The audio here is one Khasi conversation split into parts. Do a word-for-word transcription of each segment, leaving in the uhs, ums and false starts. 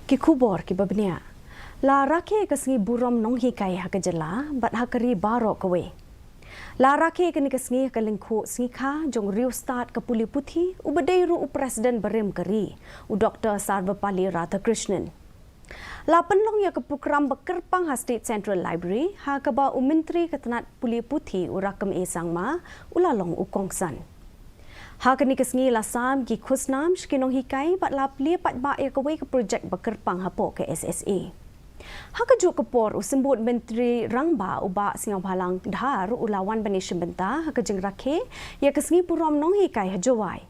Ki khubor kiba bniah. La rakhe ka sngi burom nonghikai ha ka jylla bad ha ka ri baroh kawei. La rakhe kane ka sngi ha ka lyngkhuh sngi kha jong riewstad ka pule puthi uba dei ruh u president barim ka ri, u Dr Sarvepalli Radhakrishnan. La pynlong ïa ka prokram ba kyrpang ha State Central Library ha kaba u Myntri ka tnat pule puthi u Rakkam A Sangma u la long u kongsan. Ha kane ka sngi la sam ki khusnam sha ki nonghikai bad la plie paidbah ïa kawei ka projek ba kyrpang hapoh ka S S A. Ha kajuh ka por u Symbud Myntri Rangbah u Bah Sniawbhalang Dhar u la wan ban ïashim bynta ha ka jingrakhe ïa ka sngi burom nonghikai ha Jowai.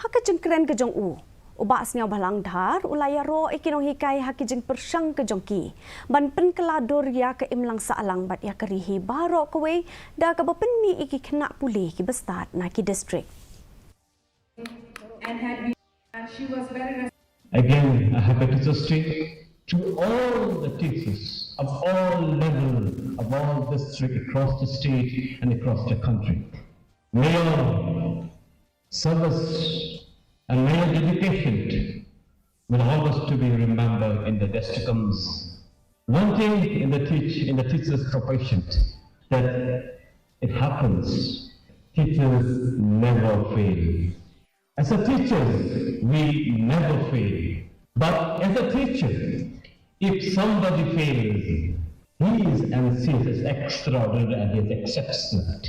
Ha ka jingkren ka jong u, u Bah Sniawbhalang Dhar u la ïaroh ïa ki nonghikai ha ki jingpyrshang ka jong ki ban pynkylla dur ïa ka imlang sahlang bad ïa ka ri hi baroh kawei da kaba pynmih ïa ki khynnah pule kiba stad na ki district. Again, a happy Teachers' Day to all the teachers of all levels, of all districts across the state and across the country. May your service and may your dedication will always to be remembered in the days to come. One thing in the teach in the teachers' profession that it happens, teachers never fail. As a teacher, we never fail. But as a teacher, if somebody fails, he is and she is extraordinary and he is exceptional.